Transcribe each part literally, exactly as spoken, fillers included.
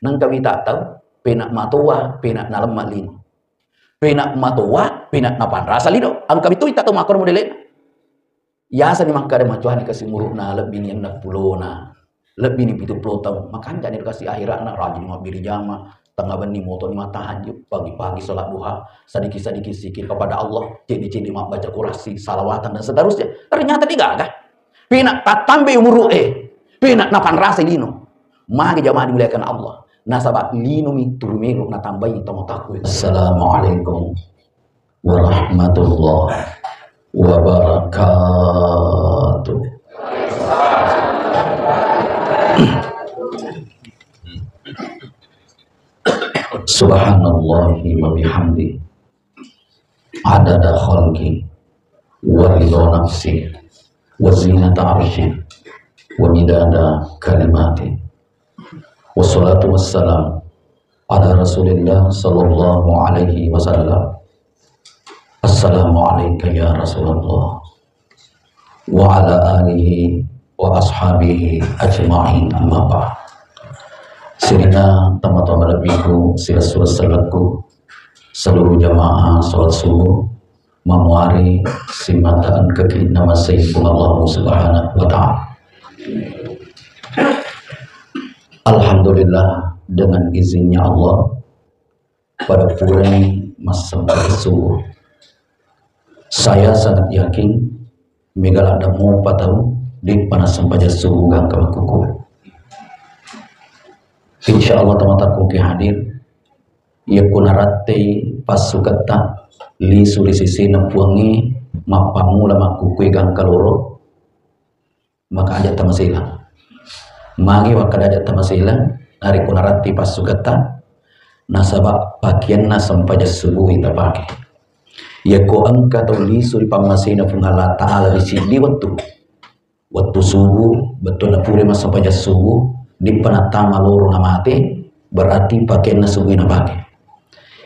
Nengka wita tau, pena matoa, pena nalemma lino. Pena matoa, pena napanrasa lino. Engka mitu wita tau makkoro modele'na. Yasani makkada macuani kasi umuru'na, lebbi ni enneng pulona, lebbi ni pitu pulo taung, makancani kasi akhira'na, rajin mabbiri jama, tengnga benni moto ni mattahajud, pagi-pagi sholat duha, sadiki-sadiki zikir kepada Allah, ceddi-ceddi mabbaca kurasi, salawatan dan seterusnya. Ternyata degaga. Pina tattambai umuru'e, pina napanrasai lino. Magi jamaah dimuliakan Allah. Nasaba linomi turu melo natambai tomatoakku. Assalamualaikum warahmatullahi wabarakatuh. Subhanallahi wa bihamdi. Adada khalqi wa ridha nafsi wa zinata arshi wa midada kalimati. Wassalatu wassalam ala Rasulillah sallallahu alaihi wasallam. Assalamu alaika ya Rasulullah wa ala alihi wa ashabihi ajma'in, amma ba'd. Sininna tomatoa malebbiku, silessureng sellekku, seluruh jamaah sholat subuh, mamuari simata engkaki namasei Puang Allah Subhanahu wa Ta'ala. Alhamdulillah, dengan izinnya Allah, pada purani massempajang subuh. Saya sangat yakin mega ladde mopa tau de'pa nassempajang subuh gangka makkukue. Insya Allah tomatoakku engka hadir, yakko narattei passuketta lisu ri sesena Puangnge mappammula makkukue gangka loro, maka aja tamaselang. Magi makkada aja tamaselang, narekko naratti passuketta, nasaba pakeanna sempajang subuh tapake. Yakko engka tau lisu ri pammasena Puang Allah Ta'ala ri siddi wettu, wettu subuh, bettuanna pura massempajang subuh, de'pa nattama loro namate, berarti pakeanna subuh napake.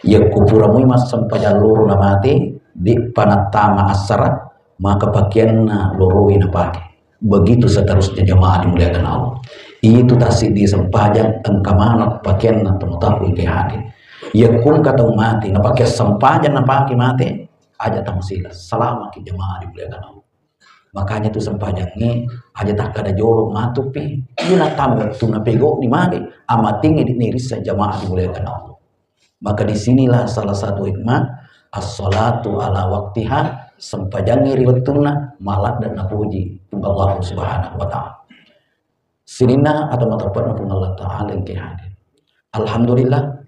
Yakko pura mui massempajang loro namate, de'pa nattama assara, maka pakeanna loroi napake. Begitu seterusnya jamaah dimuliakan Allah. Itu tassiddi sempajang engka maneng pakeanna tomatoakku engka hadir. Yakko engka tau mate, napake sempajang napake mate, aja tamasila. Salamaki jamaah dimuliakan Allah. Makanya tu sempajangnge aja takkada jolo matupi. Ina tamu tu napegoni mage amatingnge di nirissa jamaah dimuliakan Allah. Maka disinilah salah satu hikmah as-salatu ala waktiha, sempajangnge ri wettunna, maladde napuji Allah Subhanahu wa Ta'ala. Sininna atau matapatna Puang Allah Ta'ala engka hadir. Alhamdulillah,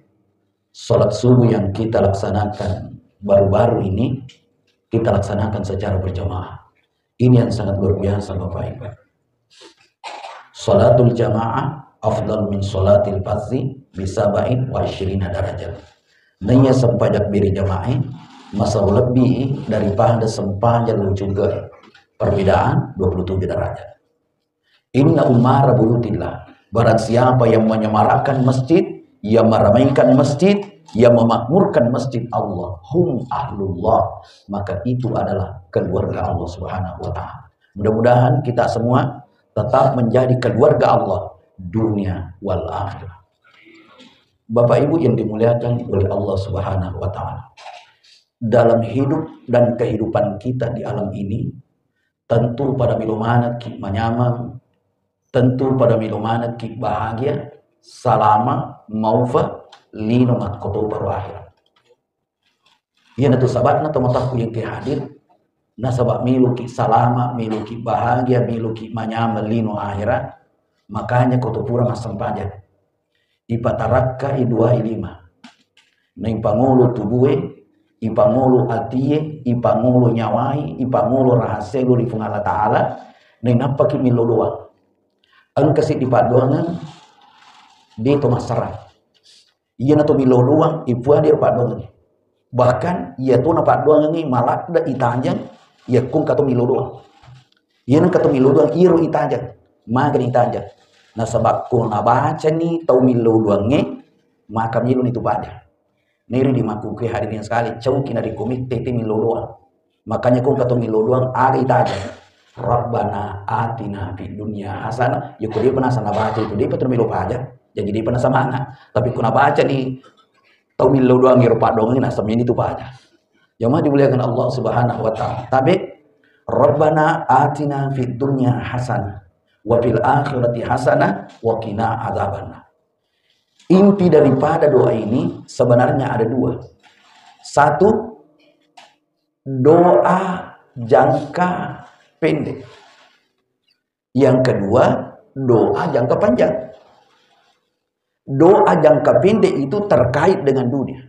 salat subuh yang kita laksanakan baru-baru ini, kita laksanakan secara berjamaah. Ini yang sangat luar biasa, Bapak Ibu. Salatul jamaah afdal min salatil fardhi bi sab'in wa isyrina darajat. Naiya sempajang biri jamaah masau lebbi daripada sempajang lu juga, perbedaan dua puluh tujuh derajat. Inna umara buyutillah. Barang siapa yang menyemarakkan masjid, yang meramaikan masjid, yang memakmurkan masjid Allah, hum ahlullah, maka itu adalah keluarga Allah Subhanahu wa Ta'ala. Mudah-mudahan kita semua tetap menjadi keluarga Allah dunia wal akhirah. Bapak Ibu yang dimuliakan oleh Allah Subhanahu wa Ta'ala, dalam hidup dan kehidupan kita di alam ini, tentu pada melo manekki manyameng, tentu pada melo manekki bahagia, salama, maufa, lino makkotoparo akhirat. Iyanatu sababna tomatoakku engka hadir, nasaba meloki salama, meloki bahagia, meloki manyameng lino akhirat, makanya ko to pura massempajang. Ipatarakkai duai lima. Naipangolo tubue, ipangolo atie, ipangolo nyawai, ipangolo rahasia ri Puang Allah Ta'ala, nainappaki millo doang. Engka siddi paddoangeng, de to massarang. Iyana to millo doang, ipuadiro paddoangeng. Bahkan, iya tona paddoangengngi maladde itajeng, yakko engka to millo doang. Iyana engka to millo doang, iyaro itajeng. Magani itajeng. Nasaba ko nabacani tau millo doangnge, maka miloni tu pada. Neri di makkukue hadirin sekali, cauki na ri komite te millo doang. Makanya ko engka to millo doang, aga itajeng. Rabbana atina fid dunya hasanah. Yakko depa naseng nabaca itu, depa to millo paja. Jadi dia pernah semangat. Tapi kuna baca nih, tau millau doang iro paddoangengngi, nasemmini tu paja. Jamaah dimuliakan Allah Subhanahu wa Ta'ala. Tapi, "Rabbana atina fid dunya hasanah, wa fil akhirati hasanah, wa qina adzabannar." Inti daripada doa ini sebenarnya ada dua. Satu, doa jangka pendek. Yang kedua, doa jangka panjang. Doa jangka pendek itu terkait dengan dunia.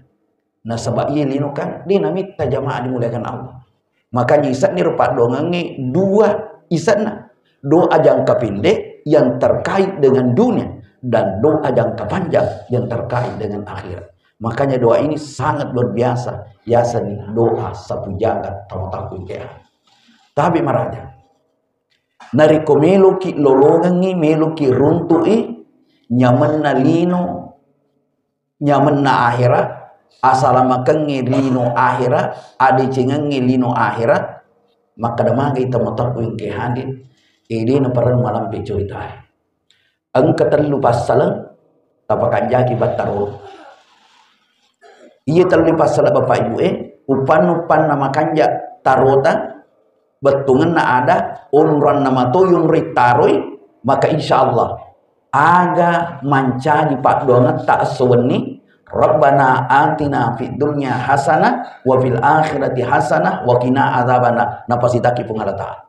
Nasaba iya lino kan, de namitta, jamaah dimuliakan Allah. Makanya ise'ni ro paddoangengnge dua ise'na. Doa jangka pendek yang terkait dengan dunia dan doa jangka panjang yang terkait dengan akhirat. Makanya doa ini sangat luar biasa. Yaseng doa sapu jagat tau-tau kuikea. Tapi maraja. Narekko meloki lolongengngi, meloki runtu'i nyamenna lino, nyamenna ahera, asalamakengngi lino ahera, adecengengngi lino ahera, makkeda magai tomatoakku engke hadir, ede naparellu malampe curitae. Engka tellu passaleng tapakanjaki battaro. Iya tellu passaleng, Bapak Ibu e, upanna-upanna makanja tarota, bettungenna ada onroanna mato yonroi taroi, maka insya Allah aga mancaji paddoangetta esso wenni, "Rabbana atina fid dunya hasanah wa fil akhirati hasanah wa qina adzabannar." Napasitaki Puang Allah Ta'ala.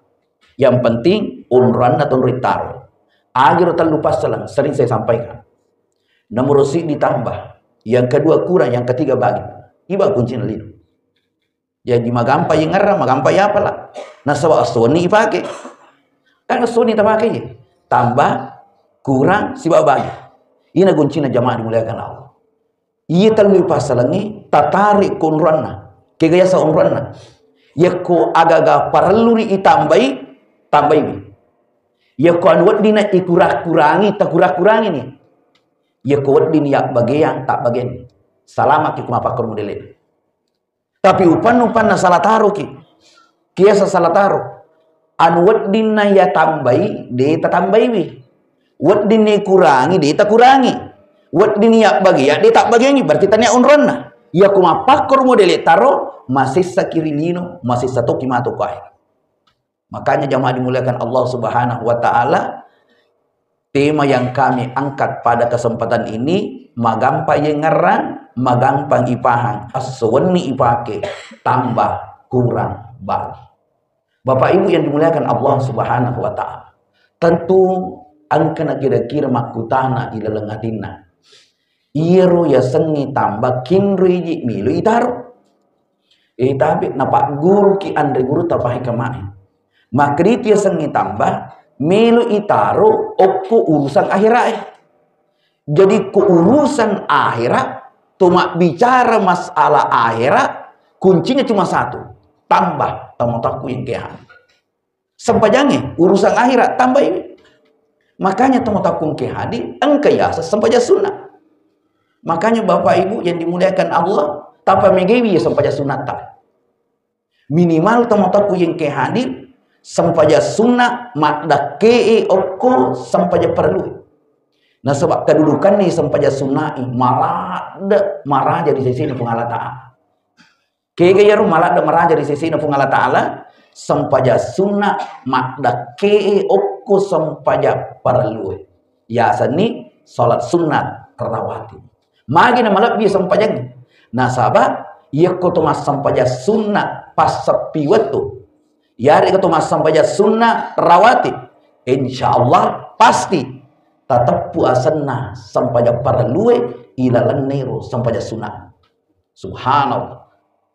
Yang penting onroanna tonroi taro. Agiro tellu passaleng sering saya sampaikan. Nomor siddi tambah, yang kedua kurang, yang ketiga bagi. Iba kuncina lino. Jadi magampa yengerra, magampa yapala. Nasaba esso wenni ipake. Kan esso wenni tapake ye. Tambah, kurang, siba bagi. Ina kuncina, jamaah dimuliakan Allah. Iya tellu passalengnge tatari ko onroanna. Kega yasa onroanna? Yakko agaga parelluni itambai, tambaiwi. Yakko anu weddinna ikura-kurangi, takura-kurangini. Yakko weddinni yabbageang, tabbageanni. Salamaki ko mappakkoro modele. Tapi upanna-upanna salah taroki. Kiasa salah taro. Anu weddinna yatambai, de tatambaiwi. Weddinni kurangi, de takurangi. Weddinni yabbagea, de tabbageangi. Berarti tania onroanna. Yakko mappakkoro modele taro, masessaki ri lino, masessa toki matu ko ahera. Makanya, jamaah dimuliakan Allah Subhanahu wa Ta'ala, tema yang kami angkat pada kesempatan ini, magampang yengerrang, magampang ipahang, esso wenni ipake, tambah, kurang, bagi. Bapak Ibu yang dimuliakan Allah Subhanahu wa Ta'ala, tentu engkana kira-kira makkutana ilaleng atinna. Iyaro yasengnge tambah kinroiji melo itaro. Eh, tapi napagguruki anre guru tapahe kemae. Makkeda itu yasengnge tambah melo itaro okko urusan akhirae. Jadi ko urusan akhirat, to mabbicara masalah akhirat, kuncinya cuma satu, tambah tomatoakku engke hadir. Sempajangnge urusan akhirat tambaiwi. Makanya tomatoakku engke hadir, engka yaseng sempajang sunnah. Makanya Bapak Ibu yang dimuliakan Allah, tapamegaiwi sempajang sunnatta. Minimal tomatoakku engke hadir, sempajang sunnah maddakke'e okko sempajang parellue. Nasaba kedudukanna sempajang sunna'i maladde maraja di sesena Puang Allah Ta'ala. Kega iyaro maladde maraja di sesena Puang Allah Ta'ala, sempajang sunnah maddakke'e okko sempajang parellue. Yasenni salat sunnah rawatib. Magi na malebbi sempajangnge? Nasaba yakko to massempajang sunnah passeppi wettu, yarega to massempajang sunnah rawatib, insya Allah pasti tateppu asenna sempajang parellue ilalenna ero sempajang sunnah. Subhanallah.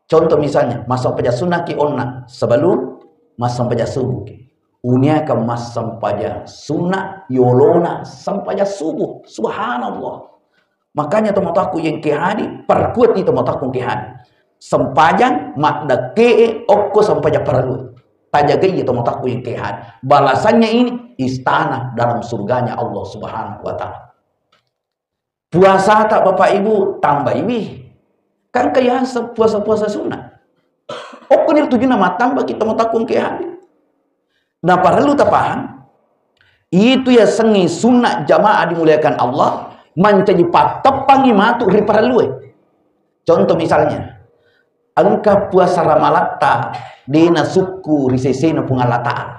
Contoh misalnya, massempajang sunnah ki onna sebelum massempajang subuh ki. Uniaka massempajang sunnah yolona sempajang subuh. Subhanallah. Makanya tomatoakku engke hadir, perkuati tomatoakku engke hadir. Sempajang maddakke'e okko sempajang parellu. Tajagai tomatoakku engke hadir. Balasannya ini istana dalam surganya Allah Subhanahu wa Ta'ala. Puasata, Bapak Ibu, tambaiwi. Kan kayaseng puasa-puasa sunnah. Okkoni tujunna mattambaki tomatoakku engke hadir. Nah, parellu tapahang, itu yasengnge sunnah, jamaah dimuliakan Allah, mancaji patteppangngi matu ri parellue. Contoh misalnya, engka puasa Ramalatta de' nasukku ri sesena Puang Allah Ta'ala.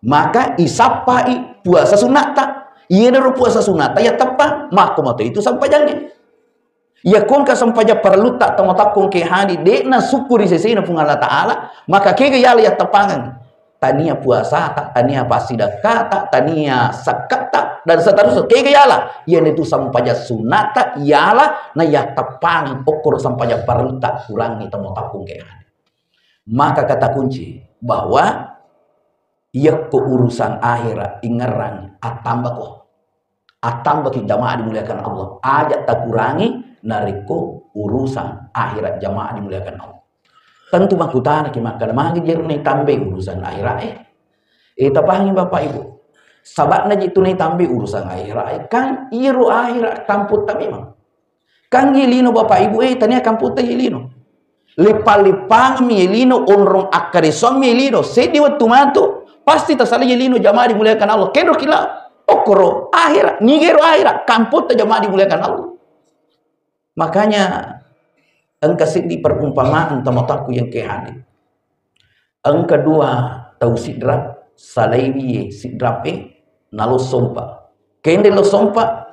Maka isappai puasa sunnatta. Iyanaro puasa sunnatta yatteppang, makko mato itu sempajangnge. Iyako engka sempajang parellutta tomatoakku engkae hadir, de' nasukku ri sesena Puang Allah Ta'ala, maka kega yala yatteppangeng? Tania puasata, tania passidakkata, tania sakketta, dan seterusnya. Kega yala? Iyanatu sempajang sunnatta yala na yatteppangeng okkoro sempajang parellutta kurangi tomatoakku engkae hadir. Maka kata kunci bahwa iyakko urusan akhirat ingerrang attambako. Attambaki jamaah dimuliakan Allah. Aja takurangi narekko urusan akhirat jamaah dimuliakan Allah. Tentu makkutanaki makkeda, magi jero naitambai urusan akhirat e? Eh, tapahangi Bapak Ibu. Saba'na ji tu naitambai urusan akhirat e. Kan iyaro akhirat kamputta memang. Kan iye lino Bapak Ibu e, tania kamputta iye lino. Leppang-leppangmi iye lino, onrong akkaresoammi iye lino. Seddi wettu matu, pasti tasalai iye lino jamaah dimuliakan Allah. Kedroki lao. Okkoro akhirat, nigero akhirat, kamputta jamaah dimuliakan Allah. Makanya engka seddi perumpamaan tomatoakku engkae hadir. Engka dua tau Sidrap, salaiwi Sidrap e, nalo sompa. Kenre lo sompa,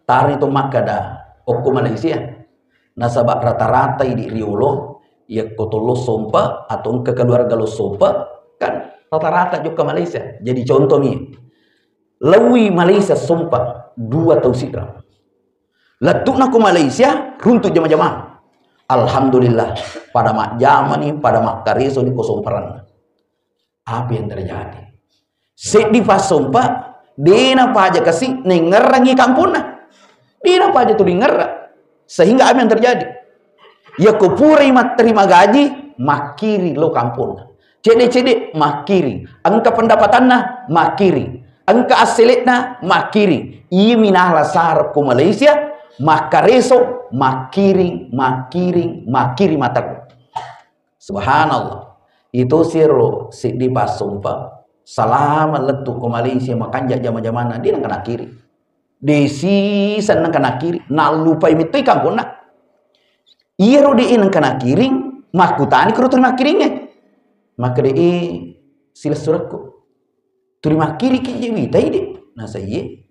tarani to makkeda okko Malaysia. Nasaba rata-rata idi riolo, yakko to lo sompa atau engka keluarga lo sompa, kan rata-rata jokka Malaysia. Jadi contoh mi, lawi Malaysia sompa dua tau Sidrap. Lettu'na ko Malaysia, runtu jama-jama. Alhamdulillah, pada majjamani, pada makkaresoni ko somparanna. Apa yang terjadi? Seddi passompa, dena paja kasi nengngerangi kamponna. Dena paja tu dingerra. Sehingga apa yang terjadi? Yako purai matterima gaji, makkiri lo kamponna. Cede-cede makkiri. Engka pendapatanna makkiri. Engka assele'na makkiri. Iyami nala sarap ko Malaysia, makkareso, makkiri, makkiri, makkiri materru. Subhanallah. Itu siro seddi passompa. Salama lettu ko Malaysia, makanja jama-jamana, dia nengka nakkiri. Desi seneng kana kiri, nallupai mettoi kamponna. Iyaro de nengka nakiring, makkutani kuro tuli makkiringnge. Makkeda, "Eh, silessurekku. Tuli makkiriki je witai de." Nasa iye.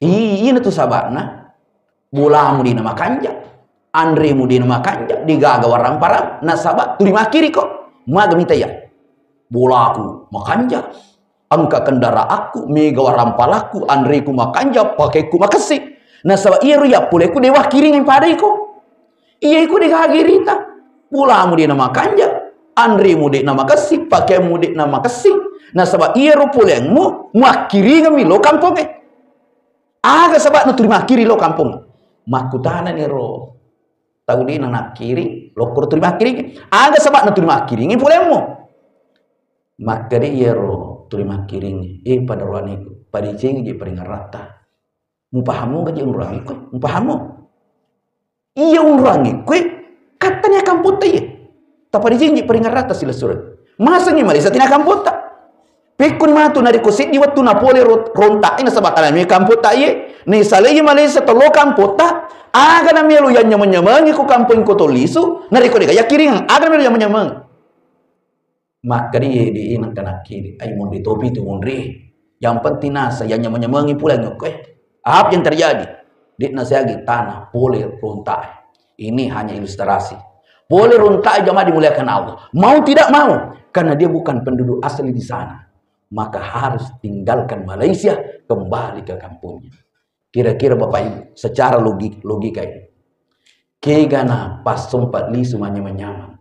I-, iyana tu sabana. Bolamu de namakanja. Anremu de namakanja. Degaga waramparam. Nasaba tuli makkiriko. Maga mitaya. Bolaku makanja. Engka kendaraanku, mega warampalakku, anreku makanja, pakeku makessing. Nasaba iyaro yappoleku de wakkiringi pada iko. Iya iko de gaga irita. Bolamu de namakanja, anremu de namakessing, pakeammu de namakessing. Nasaba iyaro poleammu, muakkiringemmi lo kampongnge. Aga sabana tuli makkiri lo kampong? Makkutanani ro tau de nakkiri, lokkoro tuli makkiri. Aga sabana tuli makkiringi poleammu? Makkeda iyaro tuli makkiring, "Eh, pada roaneku, padecengi je paringerratta. Mupahammu gaji unruangi koe, mupahammu?" Iya unruangi koe, kattania kampotta iye. Tapadecengi je paringerratta silessureng. Masengi malesa tina kampotta. Pekkuni matu narekko seddi wettu napole ro-, rontak e nasaba tanami kampotta iye, naisalai malesa tello kampotta, aga namelo yanyameng-nyamengi ko kampong ko tolisu, narekko dega yakkiring, aga namelo yanyameng-nyameng. Makkeda iye de nengka nakkiri, ai monri topi tu monri. Yang penting nasa yang nyameng-nyamengi puleng okkoe. Apa yang terjadi? De nasiagi tanah pole rontak. Ini hanya ilustrasi. Pole rontak jamaah dimuliakan Allah. Mau tidak mau, karena dia bukan penduduk asli di sana, maka harus tinggalkan Malaysia, kembali ke kampungnya. Kira-kira Bapak Ibu, secara logik-, logika ini, kegana pas sempat lisu manyameng-nyameng.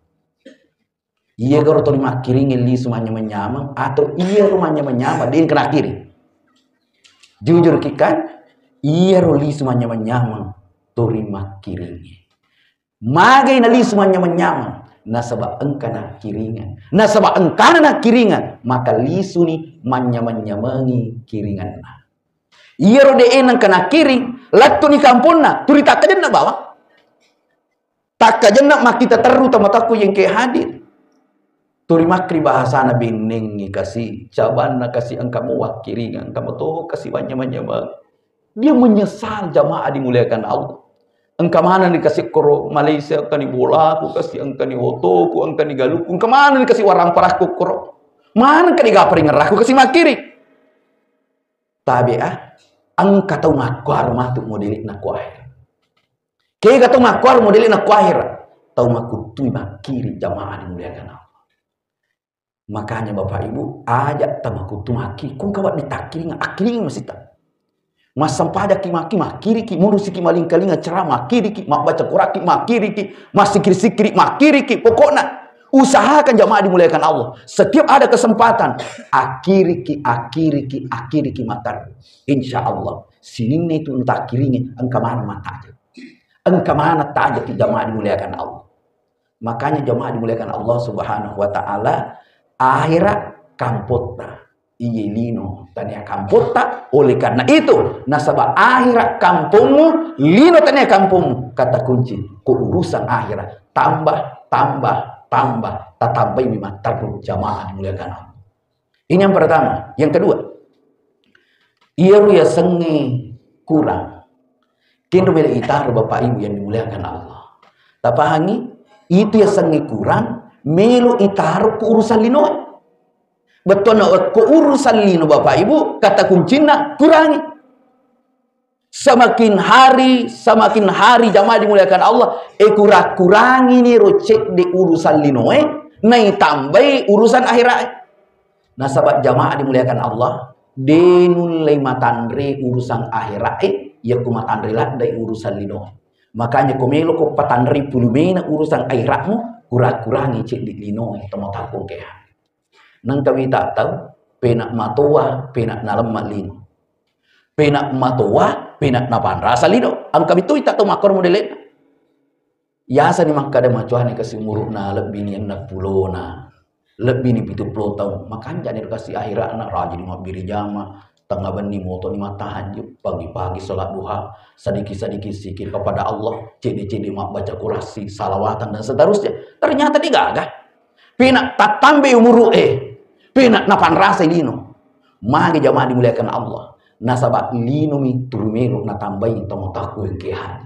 Iyagaro tuli makkiringnge lisu manyameng-nyameng atau iyaro manyameng-nyameng de nengka nakkiri? Jujur ki kan, iyaro lisu manyameng-nyameng tuli makkiringnge. Magai nalisu manyameng-nyameng? Nasaba engka nakkiringeng. Nasaba engkana nakkiringeng, maka lisuni manyameng-nyamengi kiringenna. Iyaro de nengka nakkiring, lettuni kamponna, tuli takkajenna bawang. Takkajenna makkita terru tamatakku yengke hadir. Tuli makkiri bahasana bennengngi kasi, cabanna kasi, engka mo wakkiringeng, engka mo to kasi wanyameng-nyameng. Dia menyesal, jamaah dimuliakan Allah. Engka maneng dikasih koro Malaysia, engkani bolaku kasih, engkani otoku, engkani galuku, engka maneng dikasih waramparakku koro. Maneng kadi gapari ngeraku kasih makiri. Tabe ah, engka tau makkuaro matu modeli na ku akhirat. Kega tau makkuaro modeli na ku akhirat. Tau makuttui makkiri, jamaah dimuliakan Allah. Makanya Bapak Ibu, aja tamakuttu maki, kung kawa ditakkiringa, akkiringi masita. Massempajaki maki, makkiriki, murusiki malingkalinga ceramah, makkiriki, mabbaca Qur'anki, makkiriki, massikiri-sikiri, makkiriki. Pokokna, usahakan, jamaah dimuliakan Allah. Setiap ada kesempatan, akiriki, akiriki, akiriki matar. Insya Allah, sininna itu entakkiringi, engka mana mataja. Engka mana taja ki, jamaah dimuliakan Allah. Makanya, jamaah dimuliakan Allah Subhanahu wa Ta'ala, akhirat kampotta, iye lino tania kampotta. Oleh karena itu, nasaba akhirat kampongmu, lino tania kampongmu, kata kunci, ko urusan akhirat, tambah, tambah, tambah, tatambai mi matterru, jamaah dimuliakan Allah. Ini yang pertama. Yang kedua, iyaro yasengnge kurang, kenro melo itaro, Bapak Ibu yang dimuliakan Allah. Tapahangi, itu yasengnge kurang, melo itaro ku urusan linoe. Bettuanna ko urusan lino, Bapak Ibu, kata kuncinna kurangi. Semakin hari, semakin hari, jamaah dimuliakan Allah, e, kurang-kurangi ni ro cedde urusan linoe, naitambai urusan akhirat. Nasaba, jamaah dimuliakan Allah, de nullei matanre urusan akhirat e, yakko matanre laddai urusan linoe. Makanya, ko melo ko patanre pulumena urusan akhiratmu, kurang-kurangi cedde linoe, tomatoakku engkae. Nengka wita tau, pena matoa, pena nalemma lino. Pena matoa, pena napanrasa lino. Engka mitu wita tau makkoro modelena. Yasani makkada macoani kasi umuru'na lebbi ni enneng pulona, lebbi ni pitu pulo taung, makanja ni kasi akhira'na, rajin mabbiri jama, tengnga benni moto ni mattahajud, pagi-pagi salat duha, sedikit-sedikit zikir kepada Allah, cedde-cedde mabbaca kurasi, salawatan dan seterusnya. Ternyata de gaga. Pena tattambai umuru'e, pena napanrasai lino. Magi jamaah dimuliakan Allah. Nasaba lino mi turu melo natambai tomatoakku engkae.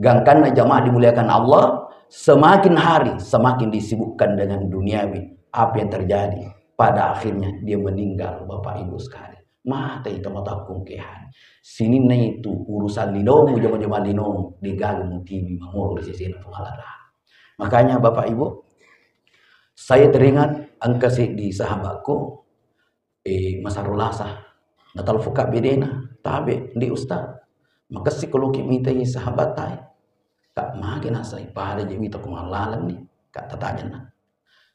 Gangkanna jamaah dimuliakan Allah, semakin hari semakin disibukkan dengan duniawi. Apa yang terjadi? Pada akhirnya dia meninggal, Bapak Ibu sekalian. Matai tomatoakku engkae. Sininna itu urusan linomu, jama-jama linomu, de gaga mutiwi mangolo ri sesena Puang Allah Ta'ala. Makanya Bapak Ibu, saya teringat engka seddi sahabatku, eh, masarolasa. Natalfoka bedena, tabe, ndi Ustaz. Makessiko loki mitai sahabattae. Kak, magi nasai pada je wita ko mallalenni. Kak, tatajenna.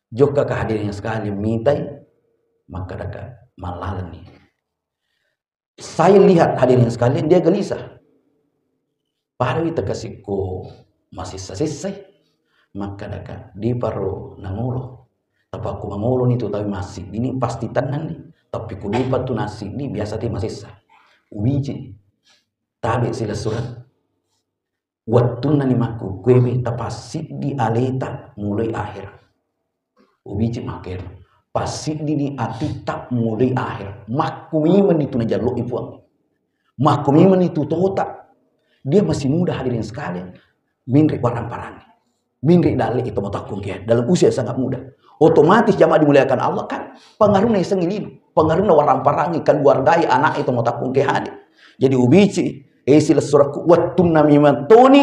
Jokka ka hadirin sekalian mitai, makkadaka mallalenni. Saya lihat hadirin sekalian, dia gelisah. Pada wita kasikko masessa-sessai. Makkadaka, diparo nangolo. Tapakku mangolo ni tu tawi massiddi ni pasti tennang ni. Tapi ku depa tu nassiddi biasa te masessa. Ubici. Tabe silessureng. Wettunna ni makkukkuewe tapassiddi aleta mulai akhir. Ubici makkero. Passiddi ni atitta mulai akhir. Makkumimenni tu najallo'i Puang. Makkumimenni tu tota. Dia masih muda hadirin sekalian. Minri warang-parangi. Minri dalle itu matakkung ke dalam usia sangat muda. Otomatis jamaah dimuliakan Allah kan pengaruhnya sengi lino. Pengaruhnya warang-parangi keluargai anak itu matakkung ke hadir. Jadi ubici, eh, silessurekku, wettunna memang toni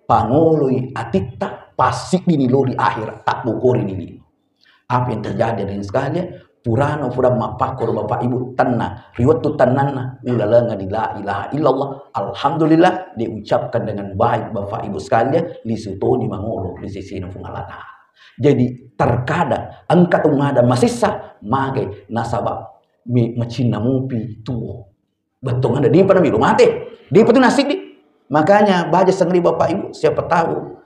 pangoloi atitta, passiddini lori akhirat, tabbokori ni lino. Apa yang terjadi, hadirin sekalian? Purano, pura mappakkoro Bapak Ibu tenna, ri wettu tennanna, ulalengani la ilaha illallah, alhamdulillah, diucapkan dengan baik Bapak Ibu sekalian, lisu toni mangolo ri sesena Puang Allah Ta'ala. Jadi, terkadang engka tu mada masessa, magai nasaba mi-, macinna mupi tuo. Bettuanna depa namilu mate. Depa tu nassiddi. Makanya baja sengri Bapak Ibu, siapa tahu,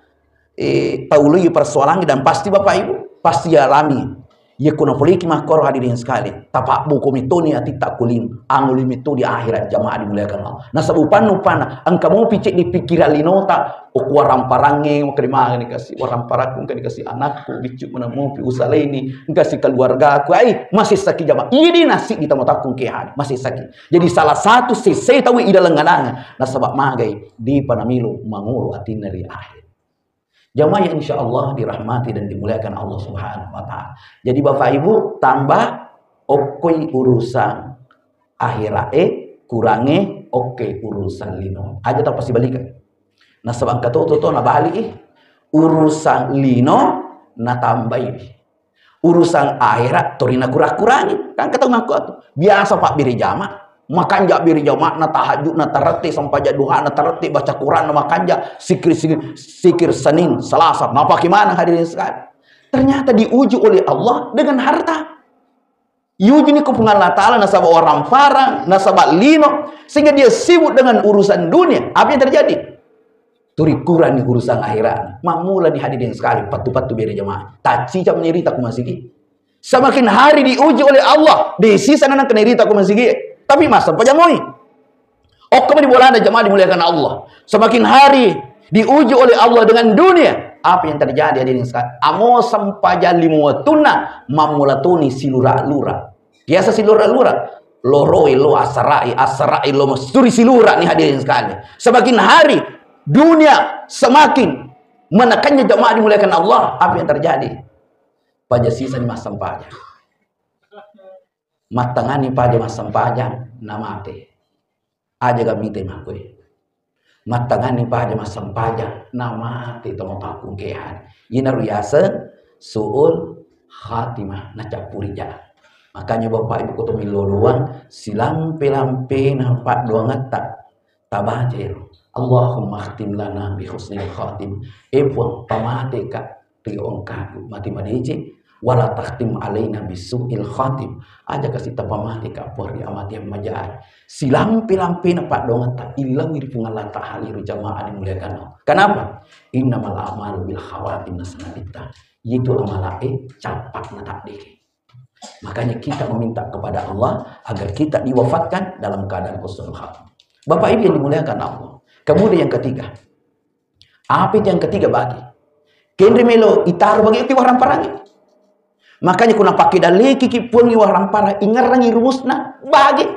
eh, taului persoalannya dan pasti Bapak Ibu pasti alami. Iya, kuna poliki makkoro, hadirin sekali, tapabbuko metoni atitta ko lino, anguli metodi akhirat, jamaah dimuliakan Allah. Nasaba upanna, upanna, engka mopi ceddi pikiran linota, okko waramparangnge, engka dimagani kasi, waramparangku engka dikasi anakku, biccu mana mopi usalaini, engka si keluargaku, ai, masessaki jamaah. Iya, di nasi di tamatakku engke hadi, masessaki. Jadi salah satu sesai tau idalengngananga, nasaba magai, dipa namelo mangolo atinna ri akhir. Jamaah yang insya Allah dirahmati dan dimuliakan Allah Subhanahu wa Ta'ala. Jadi Bapak Ibu, tambah okkoi urusan akhirat e, kurange okke urusan lino. Aja tapasibalikeng. Nasaba engka to, to, to nabali i. Urusan lino natambai. Urusan akhirat tori nakura-kurangi. Kan engka tau makko tu. Biasa pabbere jama, makanja bere jama, na tahajud, na tarette, sempajang duha, na tarette, baca Quran, na makanja, sikir, sikir, sikir Senin, Selasa. Napake maneng, hadirin sekali. Ternyata diuji oleh Allah dengan harta. Diuji ni ko Puang Allah Ta'ala nasaba waramparang, nasaba lino, sehingga dia sibuk dengan urusan dunia. Apa yang terjadi? Turi kurang ni urusan akhirat. Mammula ni, hadirin sekali, pattu-pattu bere jamaah. Tacci cam ni rita ku masigi. Semakin hari diuji oleh Allah, di sisa nanang kena rita ku masigi. Tapi masa pajamoi. Okko mani bolana, jamaah dimuliakan Allah. Semakin hari diuji oleh Allah dengan dunia. Apa yang terjadi, hadirin sekalian? Amo sempajang lima wettunna, mammula toni silura-lura. Biasa silura-lura. Loroi lo asarai, asarai lo mesturi silura ni, hadirin sekalian. Semakin hari dunia semakin menekannya, jamaah dimuliakan Allah. Apa yang terjadi? Paja sisa ni massempajang. Mattangani paja massempajang, namate. Aja ga mite makkue. Mattangani paja massempajang, namate to mapakungkehan. Inaro yaseng su'ul khatimah, nacappuri ja. Makanya Bapak Ibu, ko to millo doang, silampe-lampena paddoangetta. Tabaca ero, "Allahumma khtim lana bi husnil khatim." Eh Puang, pamateka ri ongkaku mati madeceng, "Wala takhtim alaina bisu'il khatim." Aja kasi tapamateka Puang ri amatian majae. Silampe-lampena paddoangetta illaui ri Puang Allah Ta'ala ri, jamaah dimuliakan Allah. Kenapa? Innamal a'malu bil khawatim, nasaba itu amalae cappa nataddeke. Makanya kita meminta kepada Allah agar kita diwafatkan dalam keadaan husnul khatimah. Bapak Ibu yang dimuliakan Allah. Kemudian yang ketiga, apa itu yang ketiga bagi? Kenre melo itaro bagi itu waramparang. Makanya kuna pakai daleki ki Puang waramparang, ingerangi rumusna bagi.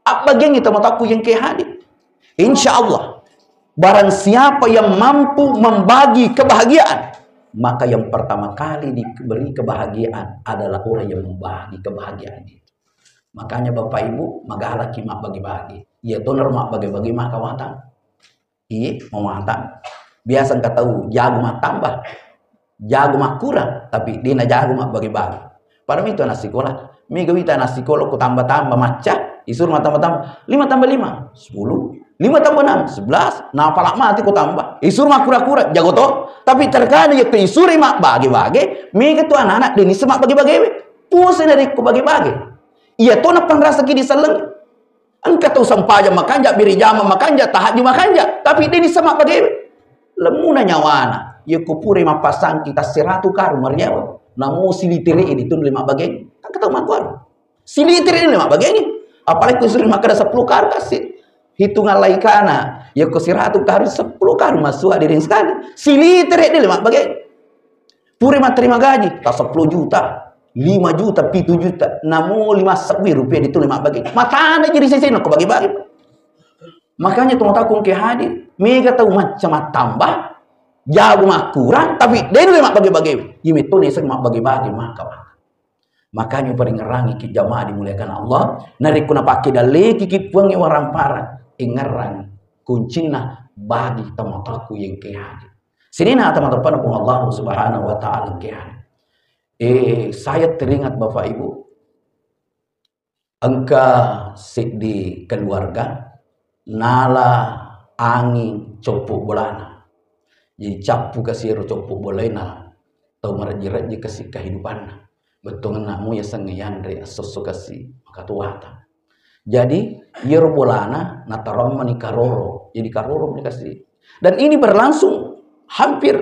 Abbagiangngi tau matakku yang ke hadir. Insya Allah, barang siapa yang mampu membagi kebahagiaan, maka yang pertama kali diberi kebahagiaan adalah orang yang membagi kebahagiaan itu. Makanya Bapak Ibu, magalaki mabbagi-bagi. Iya tonaro mabbagi-bagi maka watang. Iya, mawatang. Biasa engka tau jago mattambah, jago makkurang, tapi dena jago mabbagi-bagi. Pada itu anak sekolah, mega wita anak sekolah ku tambah-tambah macca, isuru mattambah-tambah, lima tambah lima, sepuluh, lima tambah enam, sebelas, napala mati ku tambah, isuru makkura-kura, jago to. Tapi terkadang ya isuru mabbagi-bagi, mega tu anak-anak dena isseng mabbagi-bagi. Pusing dari ku bagi-bagi. Iya to napanrasaki di selleng. Engka tau sempajang makanja, biri jama makanja, tahajud makanja, tapi dena isseng mabbage. Lemmuna nyawana, yekko pura mappasangki tasseratu karung mariawa, namo silitere e ditundu mabbage. Engka tau makkuaro. Silitere e mabbage. Apalagi ku sering makkeda sepuluh karung kasi. Hitungan laikana, yekko siratu karung, sepuluh karung masuk hadirin sekali. Silitere e mabbage. Pura matterima gaji, ta seppulo juta, lima juta, pitu juta, namo lima sebbu rupiah dituli mabbage. Matana jadi sesena ko bage-bage. Makanya tau matakku engke hadir, mega tau macca mattambah, jago makkurang, tapi de nulle mabbage-bage. Iya metto naseng mabbage-bage maka. Makanya paringerangi ki jamaah dimuliakan Allah, narekko napake daleki ki Puang waramparang, ingerang kuncinna bagi tau matakku engke hadir. Sininna ata mateppanna Puang Allah Subhanahu wa Ta'ala engke. Eh, saya teringat Bapak Ibu, engka seddi keluarga nala anging coppo bolana. Jadi cappu kasi ero coppo bolae na tau marejji-rejji kasi kehidupanna. Bettuanna mu yasengnge yanre esso-esso kasi makatuata. Jadi, iyaro bolana natarommani karoro. Jadi karoro ni kasi. Dan ini berlangsung hampir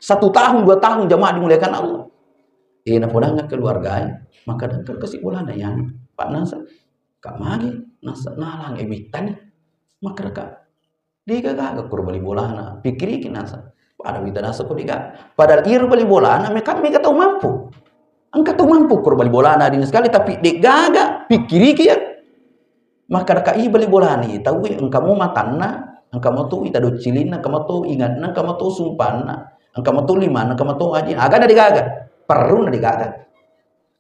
satu tahun, dua tahun, jamaah dimuliakan Allah. Eh, napodang keluargae, maka dengka kasi bolana yang Pak Nasr, Kak Magi, Nasr nalang, eh, mittani. Maka deka, dega gaga koro bali bolana, pikiriki Nasr. Pada wita Nasr ko dega. Padahal iro bali bolana, meka mega tau mampu. Engka tau mampu koro bali bolana, adina sekali, tapi de gaga, pikiriki ya. Makkadaka i bali bolani tauwe, engka mo matanna, engka mo to ita doccilinna, engka mo to ingatna, engka mo to sumpanna, engka mo to limanna, engka mo to ajinna. Agana degaga, perruna degaga.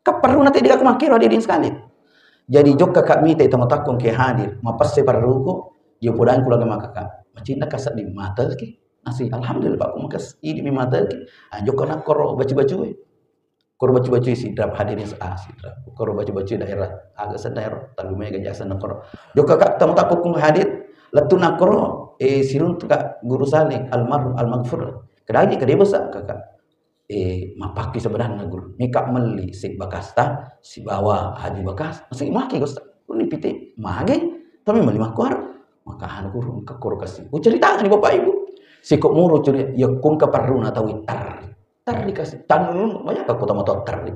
Ka perruna te degaga makkero, hadirin sekalian. Jadi jokka ka mita ita matakko engke hadir, mapesse perruko, yo podang kulaga makaka. Macinna ka sedding mateki. Nasi alhamdulillah, Pak, ku makas idi mi mateki. Ah, jokka nakkoro bacu-bacue. Koro bacu-bacui sidrap, hadirin, ah, sidrap. Koro bacu-bacui daerah, aga sen daerah, talu mega jasa nakoro. Jokka ka tamu takkukung hadir, lettu nakoro, eh, siruntu ka Guru Saling, almarhum, almaghfur. Kedagi kede besa kaka. Eh, mapakki sebenarnya guru. Mika melli si bakasta, sibawa aju bakas. Masih maki gosta. Ini pite mage, tapi melli makkoro. Maka anu guru, engka koro kasi. Oh, ceritanya nih Bapak Ibu. Siko muru curi, ya kung keperlu na tawi tar. Terri kasi canunu, banyak aku tamu tahu terri.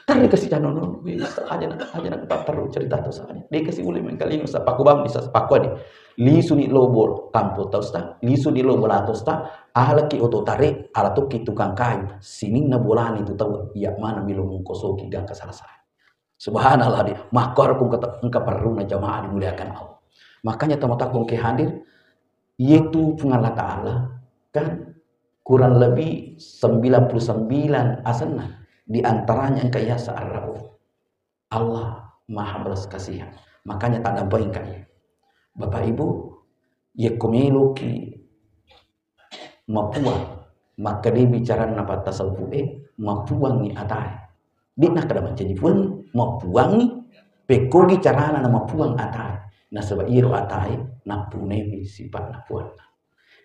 Terri kasi canunu, wis, aja nak, aja nak tak terru cerita tu saja. Dia kasi boleh mengkalinga sa paku bang bisa paku adi. Lisu ni lobo kampo tau sta, lisu ni lobo lato sta, ala ki oto tare, ala toki tukang kayu. Sininna bolani tu tau, iya mana milo mungkosoki gangka salah-salah. Subhanallah di, makor pun kata engka perruna jamaah dimuliakan Allah. Makanya tamu tahu ke hadir, yaitu Puang Allah Ta'ala kan kurang lebih sembilan puluh sembilan asenna, di antaranya engka yasa Ar-Rauf. Allah Maha Belas Kasihan. Makanya tak dampeng engka iya. Bapak Ibu, yekko meloki mapuang, makkeda bicaranna pattasawufu'e, mapuangngi atae. De'na kada mancaji puang, mapuangngi, pekkogi carana na mapuang atae. Nasaba iro atae nappunemi sipa'na puanna.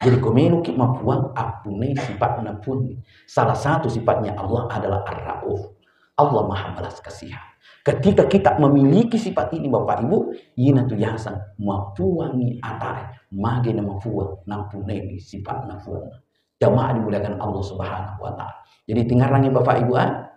Jadi ko meloki mapuang, appunei sipa'na puang. Salah satu sifatnya Allah adalah Ar-Rauf. Allah Maha Belas Kasihan. Ketika kita memiliki sifat ini, Bapak Ibu, ina tu yaseng mapuangngi atae, mage na mapuang, nappunemi sipa'na puang. Jamaah dimuliakan Allah Subhanahu wa Ta'ala. Jadi, tingarangi Bapak Ibu, ah,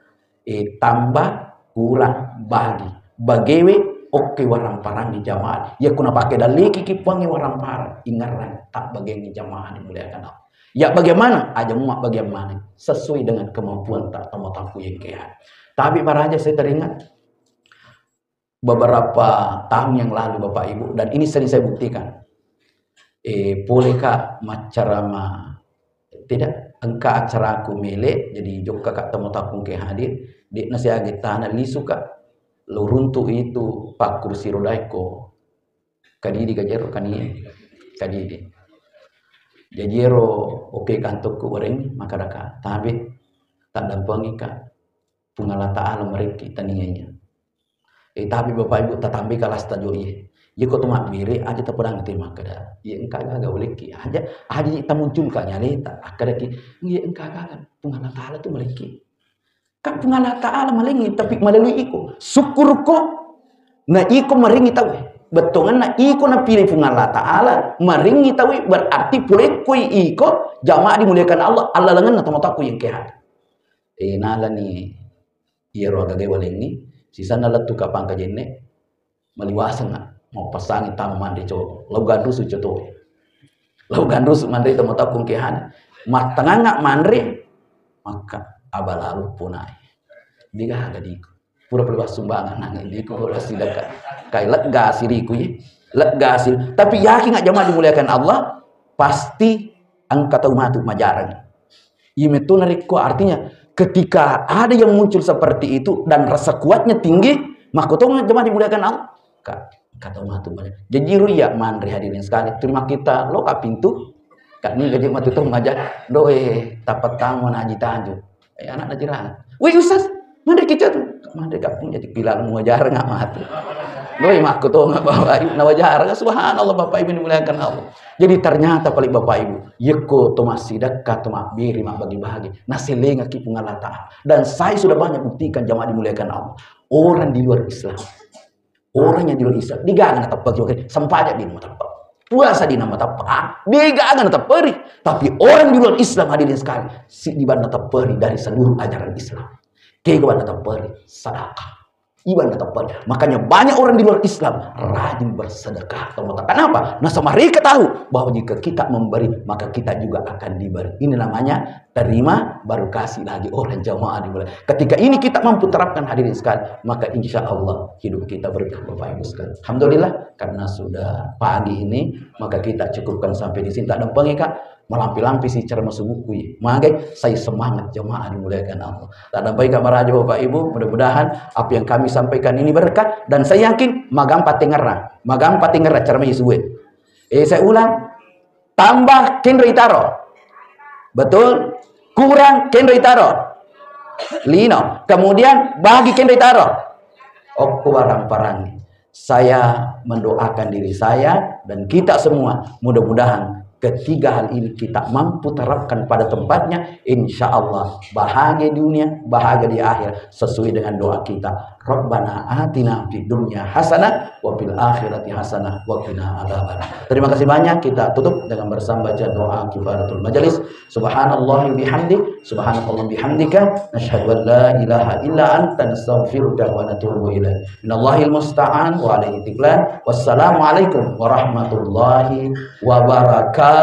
eh, tambah, kurang, bagi. Bagewe, oke, waramparangi jamaah. Ya, kuna pakai daliki ki puangngi waramparang. Ingarang, tak bagengi jamaah dimuliakan Allah. Ya, bagaimana? Aja muak bagaimana? Sesuai dengan kemampuan tak tamu taku yang kehan. Tapi para raja saya teringat, beberapa tahun yang lalu, Bapak Ibu, dan ini sering saya buktikan. Eh, poleka maccarama, tidak, engka acaraku mele, jadi jokka ka tamu takkung ke hadir, de'na siaga tana lisu ka, lo runtu itu pakkursi roda ko kadidi kajero kani kadidi. Jadi ero oke kantokku wareng makkadaka, tabe, tak dampengi ka. Puang Allah Ta'ala merekki tanianya. Eh, tapi Bapak Ibu, tatambai kalasta jo iye. Iye ko to mabbere, aja tapodang te makkeda, "Iye engka gaga ulekki." Aja, aja tamunculkan nyaleta. Akkadaki, "Iye engka gaga, Puang Allah Ta'ala tu melekki." Kan Puang Allah Ta'ala malengi, tapi melalui iko. Syukurko, na iko marengi tau. Bettonganna iko napilih Puang Allah Ta'ala, marengi tau, berarti pulekkoi iko, jamaah dimuliakan Allah, Allah lengenna tomotakku yang kehat. Eh, nalani iyaro agaga walengngi, sisenna lettu ka Pangkajenne, maliwasengnga, mappassangi tama manre coto, lau ganrusu coto. Lau ganrusu manre tama takkung kehani. Mattengangnga manre, makka abalalu punai. Degaga diku. Pura perlu sumbangan nange diku, pura sidaka. Kai lega siriku ye. Lega sir-, tapi yakin nggak jamaah dimuliakan Allah, pasti engka tau matu majarang. Iya metto narekko, artinya ketika ada yang muncul seperti itu dan rasa kuatnya tinggi, makkotonga jemaah dimuliakan Allah. Ka, ka tau matu banyak. Jadi ru iya manre hadirin sekali. Terima kita lo ka pintu. Ka ni gaji matu tau maja. Doe, tapatang mana haji tanju. Eh, anak najirang. Wih, Ustaz, manre kita tu. Manre ka pun jadi pila muajar nggak matu. Doe, makkotonga bawa na wajar. Subhanallah, Bapak Ibu dimuliakan Allah. Jadi ternyata paling Bapak Ibu, yekko to massidekka, to mabbere, mabbagi-bagi, naselengaki Puang Allah Ta'ala. Dan saya sudah banyak buktikan jamaah dimuliakan Allah. Orang di luar Islam, orang yang di luar Islam, degaga natepperi, sempajang di nama tepperi. Puasa di nama tepperi, ah, degaga natepperi. Tapi orang di luar Islam hadirin sekali, si di mana tepperi dari seluruh ajaran Islam. Kega bana tepperi? Sedekah. Iwan tepat. Makanya banyak orang di luar Islam rajin bersedekah. Kenapa? Nasaba mereka tahu bahwa jika kita memberi, maka kita juga akan diberi. Ini namanya terima baru kasih lagi orang jamaah dimulai. Ketika ini kita mampu terapkan hadirin sekalian, maka insya Allah hidup kita berkah Bapak Ibu sekalian. Alhamdulillah karena sudah pagi ini, maka kita cukupkan sampai di sini. Tak ada pengikat, malampi-lampi si ceramah subuhku. Magai saya semangat jamaah dimuliakan Allah. Tak ada pengikat maraja Bapak Ibu, mudah-mudahan apa yang kami sampaikan ini berkah dan saya yakin magampa tengerra, magampa tengerra ceramah subuh. Eh, saya ulang, tambah kenro itaro. Betul? Kurang kenro itaro. Lino. Kemudian bagi kenro itaro. Okko barang-barang. Saya mendoakan diri saya dan kita semua, mudah-mudahan ketiga hal ini kita mampu terapkan pada tempatnya, insya Allah bahagia dunia, bahagia di akhir sesuai dengan doa kita. Rabbana atina fid dunya hasanah wa fil akhirati hasanah wa qina adzabannar. Terima kasih banyak. Kita tutup dengan bersama baca doa kifaratul majelis. Subhanallah bihamdi, subhanakallah bihamdika, nashhadu an la ilaha illa anta, nastaghfiruka wa natubu ilaik. Minallahil musta'an wa alaihi tiklan. Wassalamualaikum warahmatullahi wabarakatuh.